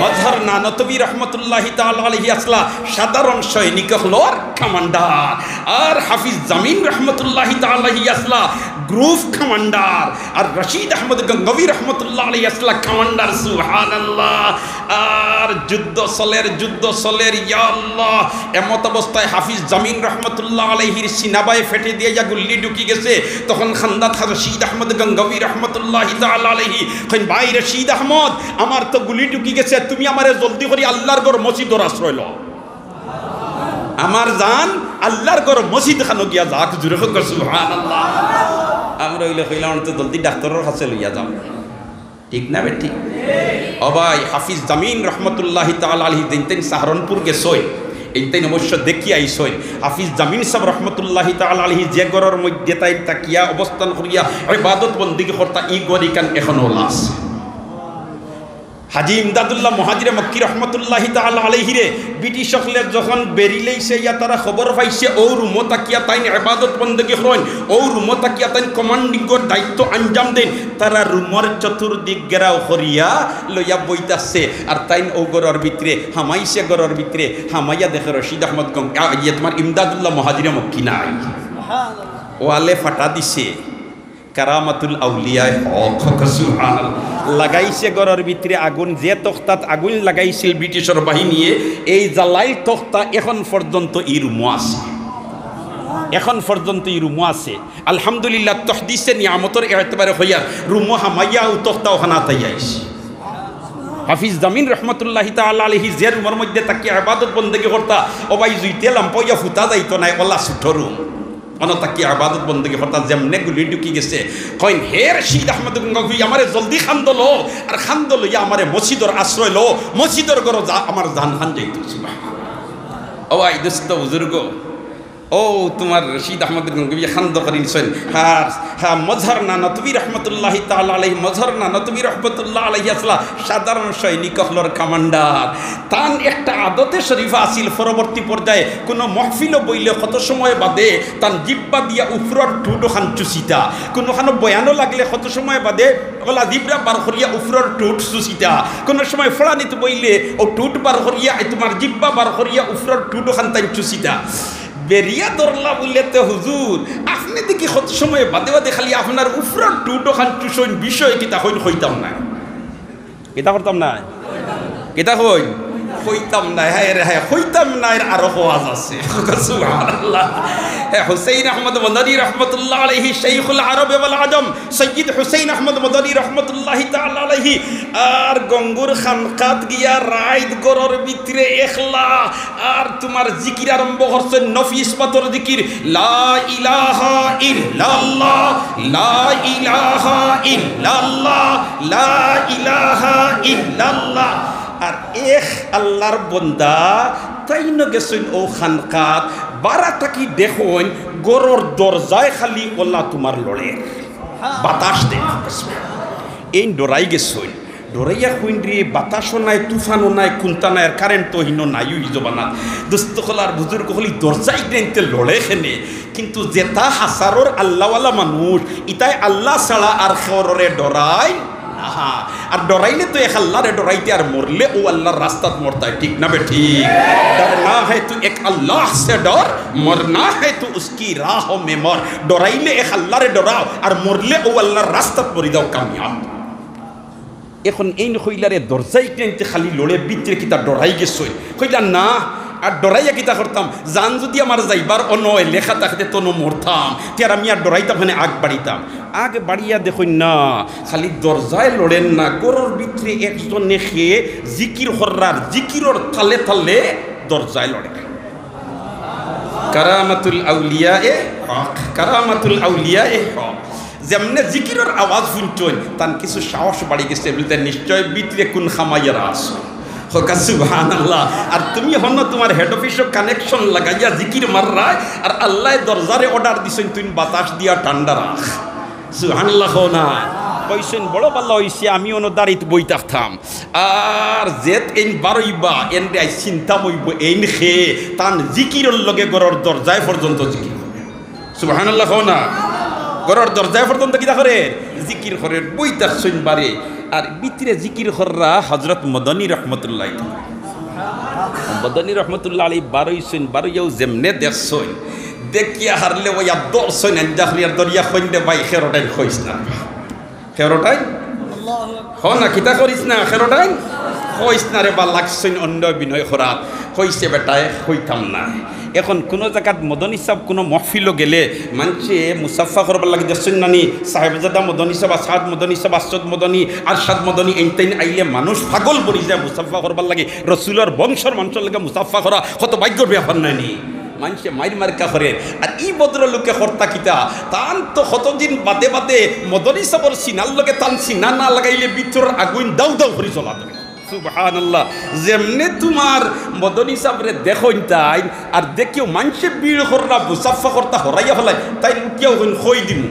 মজহর নানতবী রহমতুল্লাহি তাআলা আলাইহি আছলা সাধারণ সৈনিক অকলর কমান্ডার, আর হাফিজ জামিন রহমতুল্লাহি তাআলা আলাইহি আছলা গ্রুপ কমান্ডার, আর রশিদ আহমদ গঙ্গবী রহমতুল্লাহ আলাইহি আছলা কমান্ডার। সুবহানাল্লাহ। আর যুদ্ধ চলের, যুদ্ধ চলের, ইয়া আল্লাহ। এমত অবস্থায় হাফিজ জামিন রহমতুল্লাহ আলাইহির সিনাবায় ফেটে দিয়া ইয়া গুল্লি ঢুকি গেছে। তখন খান্দাত রশিদ আহমদ গঙ্গবী রহমতুল্লাহি তাআলা আলাইহি কইন, "ভাই রশিদ আহমদ, আমার তো গুলি ঢুকি গেছে, তুমি আমারে জলদি করি আল্লাহর ঘর মসজিদর আশ্রয় লও। আমার জান আল্লাহর ঘর মসজিদ খানো গিয়া যাউক।" জোরে কউক্কা সুবহানাল্লাহ। আমরা অইলে কইলাম, "আমরা তো জলদি ডাক্তরর কাছে লইয়া যাও।" ঠিক না বেঠিক? ও ভাই, হাফিজ জামিন রহমতুল্লাহি তাআলা আলাইহি যেইন তাইন সাহারনপুর গেছইন, এইন তাইন অবশ্য দেখি আইছইন। হাফিজ জামিন সাব রহমতুল্লাহি তাআলা আলাইহি যে ঘরর মধ্যে তাইন থাকিয়া অবস্থান করিয়া ইবাদত বন্দেগি করতা, ই ঘর ইখান এখনো অলা আছে। হাজী ইমদাদুল্লাহ মুহাজিরে মক্কি রহমতুল্লাহি তাআলা আলাইহিরে ব্রিটিশ অকলে যখন বেড়িলাইছে, ইয়া তারা খবর পাইছে, অউ রুমো থাকিয়া তাইন ইবাদত বন্দেগি করইন, অউ রুমো থাকিয়া তাইন কমান্ডিংর দায়িত্ব আঞ্জাম দেইন। তারা রুমর চতুর্দিক ঘেরাও করিয়া লইয়া বইতাছে, আর তাইন অউ ঘরর ভিতরে হামাইছে, ঘরর ভিতরে হামাইয়া দেখে রশিদ আহমদ গং-, আ, ইয়ে তোমার ইমদাদুল্লাহ মুহাজিরে মক্কি নাই, ওয়ালে ফাটা দিছে। কারামাতুল আউলিয়ায়ে হক, সুবহানাল্লাহ। লাগাইছে ঘরর ভিতরে আগুন, যে তখতাত আগুন লাগাইছিল ব্রিটিশর বাহিনীয়ে, এই জ্বালাইল তখতা এখন পর্যন্ত ই রুমো আছে, এখন পর্যন্ত ই রুমো আছে। আলহামদুলিল্লাহ, তহদিসে নিয়ামতর এতেবারে কইয়ার রুমো হামাইয়া অউ তখতা অখান আতাইয়া আইছে। হাফিজ জামিন রহমতুল্লাহি তাআলা আলাইহি যে রুমর মধ্যে থাকিয়া ইবাদত বন্দেগি করতা, ও ভাই, জুইতে লাম্পা অইয়া ফুতা যাইতো নায়, অলা ছোট রুম। অনো থাকিয়া ইবাদত বন্দেগি করতা, যেমনে গুলি ঢুকি গেছে, কইন, "হে রশিদ আহমদ গঙ্গবী, আমারে জলদি খান্দো লও, আর খান্দো লইয়া আমারে মসজিদর আশ্রয় লও, মসজিদর ঘরো যা, আমার জান খান যাইতো।" সুবহানাল্লাহ। ও ভাই, দোস্ত, বুজুর্গ, ও, তুমার রশিদ আহমদ গঙ্গুহি খান্দ করি নিছইন। হ্যাঁ, হ্যাঁ, মজহর নানতবী রহমতুল্লাহি তাআলা আলাইহি, মজহর নানতবী রহমতুল্লাহ আলাইহি আসলা সাধারণ সৈনিক অকলর কমান্ডার। তান একটা আদতে শরীফা আছিল, পরবর্তী পর্যায়ে কুনু মহফিলো বইলে কত সময় বাদে তান জিব্বা দিয়া উপরর ঠুট অখান চুষিতা, কুনুখানো বয়ানো লাগলে কত সময় বাদে অলা জিব্বা বার করিয়া উপরর ঠুট চুষিতা, কুনু সময় ফড়ানিত বইলে অউ ঠুট বার করিয়া, এ তুমার জিব্বা বার করিয়া উপরর ঠুট অখান তাইন চুষিতা। বেরিয়া ধরলা বুলে, "তে হুজুর, আপনে দেখি কত সময় বাদে বাদে খালি আপনার উপরর ঠুট অখান চুষইন, বিষয় কিতা কইন?" কইতাম নায়। কিতা করতাম নায়? কিতা কইন? কইতাম নায়। হায় রে হায়, কইতাম নায়, আরো ওয়াজ আছে। সুবহানাল্লাহ। হে, হুসাইন আহমদ মদনী রহমতুল্লাহ আলাইহি, শাইখুল আরব ওয়াল আজম, সৈয়দ হুসাইন আহমদ মদনী রহমতুল্লাহি তাআলা আলাইহি, আর গঙ্গুর খানকাত গিয়া রাইত ঘরর ভিতরে একলা আর তুমার জিকির আরম্ভ করছইন, নফি ইসবাতর জিকির, লা ইলাহা ইল্লাল্লাহ, লা ইলাহা ইল্লাল্লাহ, লা ইলাহা ইল্লাল্লাহ। আর এক আল্লার বন্দা তাইন গেছইন অউ খানকাত, বারা থাকি দেখইন ঘরর দরজায় খালি অলা তুমার লড়ের, বাতাস দেয়। এইন ডরাই গেছইন। ডরাইয়া কইন রে, বাতাসও নাই, তুফানও নাই, কুন্তা নাই, আর কারেন্ট তো হিনো নাই, ওই জমানাত। দোস্ত অকল আর বুজুর্গ অকল, ই দরজা ইগনাইন্তে লড়ে কেনে? কিন্তু যেতা হাছারর আল্লাওয়ালা মানুষ, ইতায় আল্লা ছাড়া আর কেউররে ডরায় না। আর ডরাইলে তো এক আল্লারে ডরাইতে, আর মরলে অউ আল্লার রাস্তাত মরতায়, ঠিক না বেঠিক? ডরনা হ্যায় তো এক আল্লাহ সে ডর, মরনা হ্যায় তো উসকি রাহ মে মর। ডরাইলে এক আল্লারে ডরাও, আর মরলে অউ আল্লার রাস্তাত মরি যাও কামিয়াব। এখন এইন কইলা রে, দরজা ইগনাইন্তে খালি লড়ে, ভিতরে কিতা ডরাই গেছইন? কইলা, "না, আর ডরাইয়া কিতা করতাম? জান যুদি আমার যাইবার অনো লেখা থাকতে তনো মরতাম, তে আর আমি আর ডরাইতাম কেনে, আগ বাড়িতাম।" আগ বাড়িয়া দেখইন না, খালি দরজায় লড়ের না, ঘরর ভিতরে একজনে কে জিকির কররার, জিকিরর তালে তালে দরজায় লড়ে। কারামাতুল আউলিয়ায়ে হক, কারামাতুল আউলিয়ায়ে হক। যেমনে জিকিরর আওয়াজ হুনছইন, তান কিছু সাহস বাড়ি গেছে, বুলতে নিশ্চয় ভিতরে কুন খামাইয়ারা আছে। কউক্কা সুবহানাল্লাহ। আর তুমি হনো তুমার হেড অফিসো কানেকশন লাগাইয়া জিকির মাররায়, আর আল্লায় দরজারে অর্ডার দিছইন, তুইন বাতাস দিয়া ঠান্ডা রাখ। সুবহানাল্লাহ কও না। কইছইন, "বড় ভালা অইছে, আমি অনো দাড়িত বই থাকতাম।" আর যেত এইন বারইবা, এনরে আইজ চিনতাম অইবো, এইন কে তান জিকিরর লগে ঘরর দরজায় পর্যন্ত জিকির। সুবহানাল্লাহ কও না। ঘরর দরজায় পর্যন্ত কিতা করের? জিকির করের, বই থাকছইন বারে। আর ভিতরে জিকির কররা হজরত মদনী রহমতুল্লাহ। মদনী রহমতুল্লাহ আলাইহি বারইছইন, বারইয়াউ যেমনে দেখছইন, দেখিয়া হারলে অইয়া ধরছইন, আইন্দা করিয়া ধরিয়া কইন রে, "ভাই, কেউরটাইন কইস না।" কেউরটাইন? কও না, কিতা করিস না, কেউরটাইন? কইস না রে বা, লাগছইন অন্য অভিনয় করাত। কইছে বেটায়, কইতাম না। এখন কুনু জাগাত মদনী সাব কুনু মহফিলো গেলে মানষে মুসাফা করবার লাগি দেখছইন না নি, সাহেবজাদা মদনী সাব, আসাদ মদনী সাব, আসদ মদনী, আরশাদ মদনী, এইন তাইন আইলে মানুষ পাগল বনি যায় মুসাফা করবার লাগি। রসুলর বংশর মানষর লগে মুসাফা করা কত ভাগ্যর ব্যাপার নায় নি? মানষে মাইর মার্কা করের। আর ই ভদ্রলোকে করতা কিতা? তান তো কতদিন বাদে বাদে মদনী সাবর সিনার লগে তান সিনা না লাগাইলে ভিতরর আগুইন দাউ দাউ করি জ্বলা ধরে। সুবহানাল্লাহ। যেমনে তুমার মদনী সাবরে দেখইন তাইন, আর দেখিও মানষে ভিড় কররা, মুসাফা করতা হরাইয়া ফালাইন, তাইন উঠিয়াউ কইন, "কই দিমু।"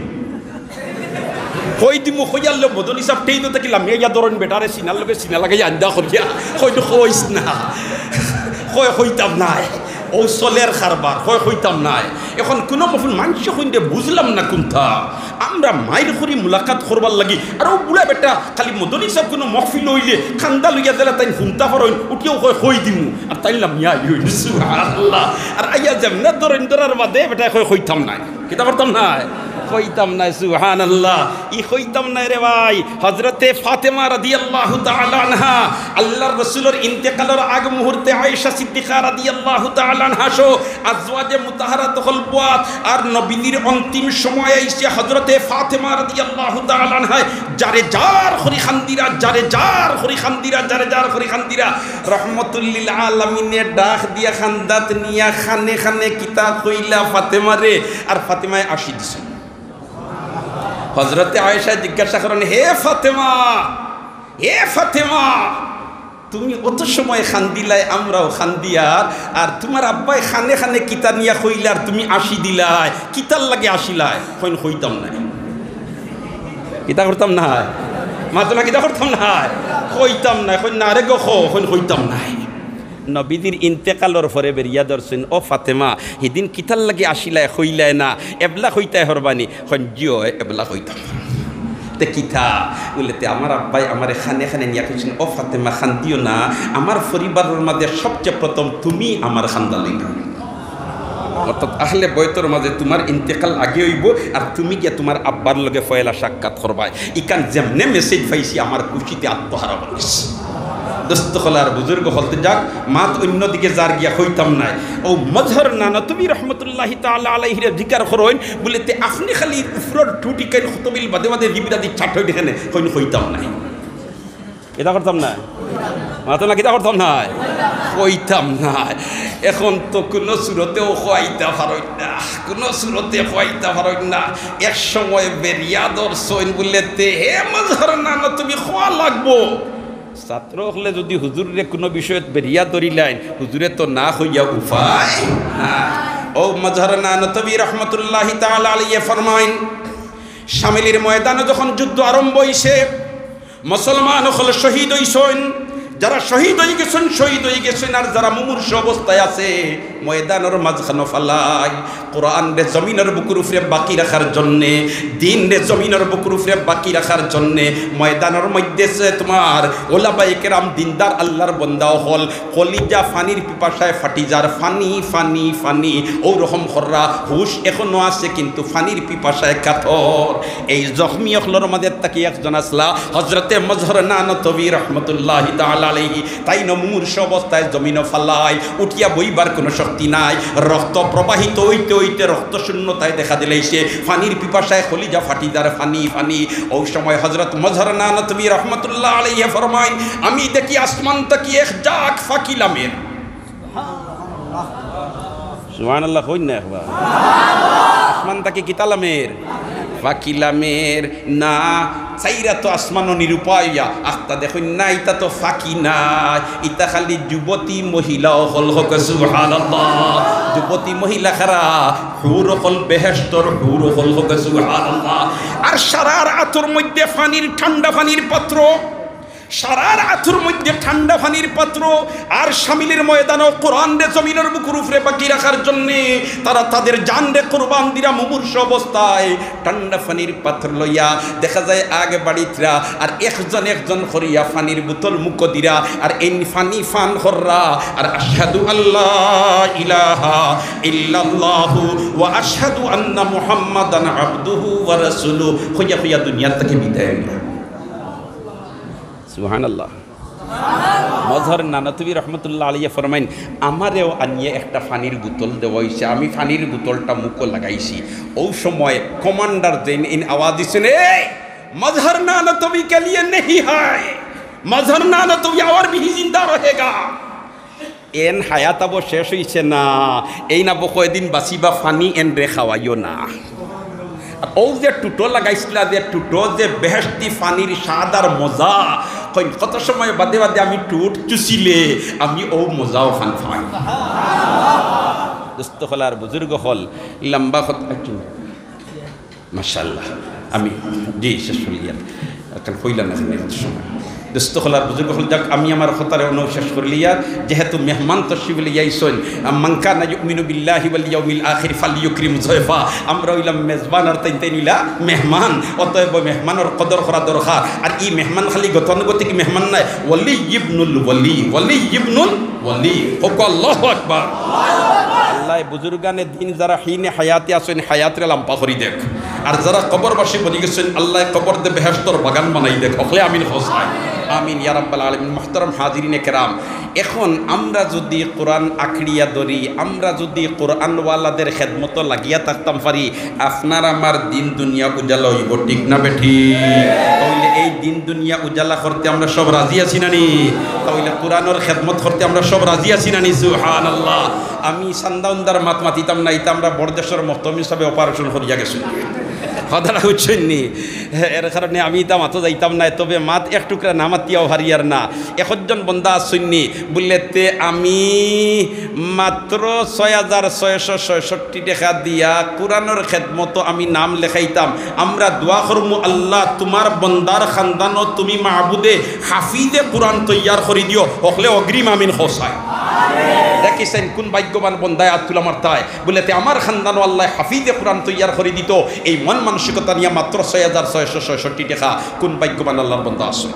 কই দিমু, কইয়ারলে মদনী সাব টেইনো থাকি লামিয়া ইয়া ধরইন বেটারে সিনার লগে সিনা লাগাইয়া আইন্দা করিয়া। কইন, "কইস না।" কয়, "কইতাম নায়।" অউ চলের কারবার, কয়, "কইতাম নায়।" এখন কুনু মহফিল মানষে কইন দে, বুঝলাম না কুনটা। আমরা মাইর করি মুলাকাত করবার লাগি, আর অউ বুড়া বেটা খালি মদনী সাব কুনু মহফিল অইলে কান্দা লইয়া দিলা তাইন হুনতা পারইন, উঠিয়াউ কয়, "কই দিমু।" আর তাইন লামিয়া আইয়া অইন, সুবহানাল্লাহ। আর আইয়া যেমনে ধরইন, ধরার বাদে বেটায় কয়, "কইতাম নায়।" কিতা করতাম নায়? কইতাম নায়, সুবহানাল্লাহ। ই কইতাম নায় রে ভাই। হজরতে ফাতেমা রাদিয়াল্লাহু তাআলা আনহা, আল্লার রসুলর ইন্তেকালর আগ মুহূর্তে আয়েশা সিদ্দিকা রাদিয়াল্লাহু তাআলা আনহা সহ আজওয়াজে মুতাহহারাত অকল বওয়াত, আর নবীজির অন্তিম সময় আইছে হজরতে ফাতেমা রাদিয়াল্লাহু তাআলা আনহায় জারে জার করি কান্দিরা, জারে জার করি কান্দিরা, জারে জার করি কান্দিরা। রহমতুল্লিল আলামিনে ডাক দিয়া কান্দাত নিয়া কানে কানে কিতা কইলা ফাতেমারে, আর ফাতেমায় আশি দিছে। হজরতে আয়েশায় জিজ্ঞাসা করইন, "হে ফাতেমা, হে ফাতেমা, তুমি অত সময় কান্দিলায়, আমরাও কান্দিয়ার, আর তুমার আব্বায় কানে কানে কিতা নিয়া কইলা, আর তুমি আসি দিলায়, কিতার লাগি আসিলায়? কইন, কইতাম নায়। কিতা করতাম নায়? মাতো না, কিতা করতাম নায়? কইতাম নায়। কইন, না রে গো, কও। কইন, কইতাম নায়। নবীজির ইন্তেকালর পরে বেরিয়া ধরছইন, "ও ফাতেমা, হিদিন কিতার লাগি আসিলায়, কইলায় না, এবলা কইতায় পারবানি?" কইন, "জি অয়, এবলা কইতাম।" তে কিতা? বুলে, "তে আমার আব্বায় আমারে কানে কানে নিয়া কইছইন, 'ও ফাতেমা, কান্দিও না, আমার পরিবারর মাঝে সবচেয়ে প্রথম তুমি আমার কান্দা লইবা।'" অর্থাৎ আহলে বয়তর মাঝে তুমার ইন্তেকাল আগে অইবো, আর তুমি গিয়া তুমার আব্বার লগে পয়লা সাক্ষাৎ করবায়। ইখান যেমনে মেসেজ পাইছি, আমার খুশিতে আত্মহারা অইগেছি। দোস্ত অকল আর বুজুর্গ অকল, তে যাক, মাত অইন্য দিকে যার গিয়া কইতাম নায়। অউ মজহর নানতবী রহমতুল্লাহি তাআলা আলাইহিরে জিকার করইন, বুলে, "তে আপনে খালি উপরর টুটি কেন খুতবিল বাদে বাদে জিবরাদি চাটইন কেনে?" কইন, "কইতাম নায়।" ইতা করতাম নায়? মাতো না, কিতা করতাম নায়? কইতাম নায়। এখন তো কুনু সুরতেও কওয়াইতা পারইন না, কুনু সুরতে কওয়াইতা পারইন না। এক সময় বেরিয়া ধরছইন, বুলে, "তে হে মজহর নানতবী, কওয়া লাগবো।" ছাত্র অকলে যুদি হুজুররে কুনু বিষয়ত বেরিয়া ধরিলাইন, হুজুরে তো না কইয়া উপায় নাই। অউ মজহর নানতবী রহমতুল্লাহি তাআলা আলাইহি ফরমাইন, শামিলির ময়দানো যখন যুদ্ধ আরম্ভ অইছে, মুসলমান অকল শহীদ অইছইন, যারা শহীদ অইগেছইন, শহীদ অইগেছইন, আর যারা মুমূর্ষু অবস্থায় আছে, ময়দানর মাঝখানো ফালাই, কোরআনরে জমিনর বুকুর উপরে বাকি রাখার জন্যে, দিনরে জমিনর বুকুর উপরে বাকি রাখার জন্যে ময়দানর মধ্যে সে তুমার ওলামায়ে কেরাম, দিনদার আল্লার বন্দা অকল, কলিজা পানির পিপাসায় ফাটি যার, পানি, পানি, পানি, অউ রকম কররা, হুশ এখনো আছে কিন্তু পানির পিপাসায় কাতর। এই জখমি অকলর মাঝে থাকি একজন আছলা হজরতে মজহর নানতবী রহমতুল্লাহি তাআলা আলাইহি, তাইন মুমূর্ষু অবস্থায় জমিনো ফালাই, উঠিয়া বইবার কুনু শক্তি নাই। রক্ত প্রবাহিত অইতে অইতে রক্ত শূন্যতায় দেখা দিলাইছে। পানির পিপাসায় কলিজা ফাটি যার, পানি, পানি। অউ সময় হজরত মজহর নানতবী রহমতুল্লাহ আলাইহি ফরমাইন, "আমি দেখি আসমান থাকি এক ঝাঁক ফাকি লামের।" সুবহানাল্লাহ কইন না একবার। আসমান থাকি কিতা লামের? ফাকি লামের না। চাইরা তো আসমানো নিরুপায় অইয়া, আখতা দেখইন না, ইতা তো ফাকি নায়, ইতা খালি যুবতী মহিলা অকল, কউক্কা সুবহানাল্লাহ। যুবতী মহিলা কারা? হুর অকল, বেহেশতর হুর অকল, কউক্কা সুবহানাল্লাহ। আর সারার আতর মধ্যে পানির, ঠান্ডা পানির পাত্র, সারার আতর মধ্যে ঠান্ডা পানির পাত্র, আর শামিলের ময়দানো কোরআনরে জমিনর বুকুর উপরে বাকি রাখার জন্যে তারা তাদের জানরে কুরবান দিরা মুমূর্ষু অবস্থায় ঠান্ডা পানির পাত্র লইয়া দেখা যায় আগে বাড়িতরা, আর একজন একজন করিয়া পানির বোতল মুখো দিরা, আর এই পানি পান কররা, আর আশহাদু আল্লা ইলাহা ইল্লাল্লাহু ওয়া আশহাদু আন্না মুহাম্মাদান আবদুহু ওয়া রাসূলুহু কইয়া কইয়া দুনিয়ার থাকি বিদায় অইরা। সুবহানাল্লাহ। মজহর নানতবী রহমতুল্লাহ আলাইহি ফরমাইন, "আমারেও আনিয়া একটা পানির বোতল দেওয়া অইছে, আমি পানির বোতলটা মুখো লাগাইছি।" অউ সময় কমান্ডার যেইন এইন আওয়াজ দিছইন, "এই মজহর নানতবী কে লিয়ে নেহি হায়, মজহর নানতবী আওয়ার ভি জিন্দা রহেগা।" এন হায়াত আবো শেষ অইছে না, এইন আবো কয়দিন বাঁচিবা, পানি এনরে খাওয়াইও না। আর অউ যে টুটো লাগাইছলা, যে টুটো যে বেহেশতি পানির স্বাদ আর মজা, কইন কত সময় বাদে বাদে আমি টুট চুষিলে আমি অউ মজাও পান পাই। দোস্ত অকল আর বুজুর্গ অকল, লম্বা কথা একটু মাশাআল্লাহ। আমি, জি, শেষ করিলিয়ার। এখন কইলা না জানি অত সময়। দোস্ত অকল আর বুজুর্গ অকল, যাক, আমি আমার কথারে অনো শেষ করিলিয়ার। যেহেতু মেহমান তশরিফ লইয়া আইছইন, মান কানা ইউমিনু বিল্লাহি ওয়াল ইয়াউমিল আখির ফালইউকরিম যয়ফা। আমরা অইলাম মেজবান আর তাইন তাইন অইলা মেহমান। অতএব মেহমানর কদর করা দরকার। আর ই মেহমান খালি গতানুগতিক মেহমান নায়, ওয়ালি ইবনুল ওয়ালি, ওয়ালি ইবনুল ওয়ালি। কউক্কা আল্লাহু আকবার। আল্লায় বুজুর্গানে দিন যারা হিনে হায়াতে আছইন, হায়াতরে লাম্বা করি দেউক। আর যারা কবরবাসী বনি গেছইন, আল্লায় কবররে বেহেশতর বাগান বানাই দেউক। হকলে আমিন কও চাই। আমিন ইয়া রাব্বাল আলামিন। মুহতারাম হাজিরিনে কেরাম, এখন আমরা যুদি কোরআন আঁকড়িয়া ধরি, আমরা যুদি কোরআনওয়ালাদের খেদমতো লাগিয়া থাকতাম পারি, আপনার আমার দিন দুনিয়া উজালা অইবো, ঠিক না বেঠিক? তাইলে এই দিন দুনিয়া উজালা করতে আমরা সব রাজি আছি না নি? তাইলে কোরআনর খেদমত করতে আমরা সব রাজি আছি না নি? সুবহানাল্লাহ। আমি চান্দা উন্দার মাত মাতিতাম না, ইতা আমরা বড়দেশর মহতমিন সাবে operation করিয়া গেছইন। কথাটা বুঝছইন নি? এর কারণে আমি ইতা মাতো যাইতাম নায়, তবে মাত এক টুকরা না মাতিয়াও হারিয়ার না। একজন বন্দা আছইন নি, বুলে তে আমি মাত্র ছয় হাজার ছয়শো ছয়ষট্টি টেকা দিয়া কুরআনর খেদমতো আমি নাম লেখাইতাম। আমরা দোয়া করমু, আল্লাহ, তুমার বন্দার খান্দানো তুমি মাবুদে হাফিজে কুরআন তৈয়ার করি দিও। হকলে অগ্রিম আমিন কও চাই। দেখিছেন কোন ভাগ্যবান বন্দায় আত তুলা মারতায়, বুলে তে আমার খান্দানো আল্লাহ হাফিজে কুরআন তৈয়ার করি দিত। এই মন মানসিকতা নিয়া মাত্র ছয় হাজার ছয়শো ছয়ষট্টি টেকা কোন ভাগ্যবান আল্লাহর বন্দা আছে?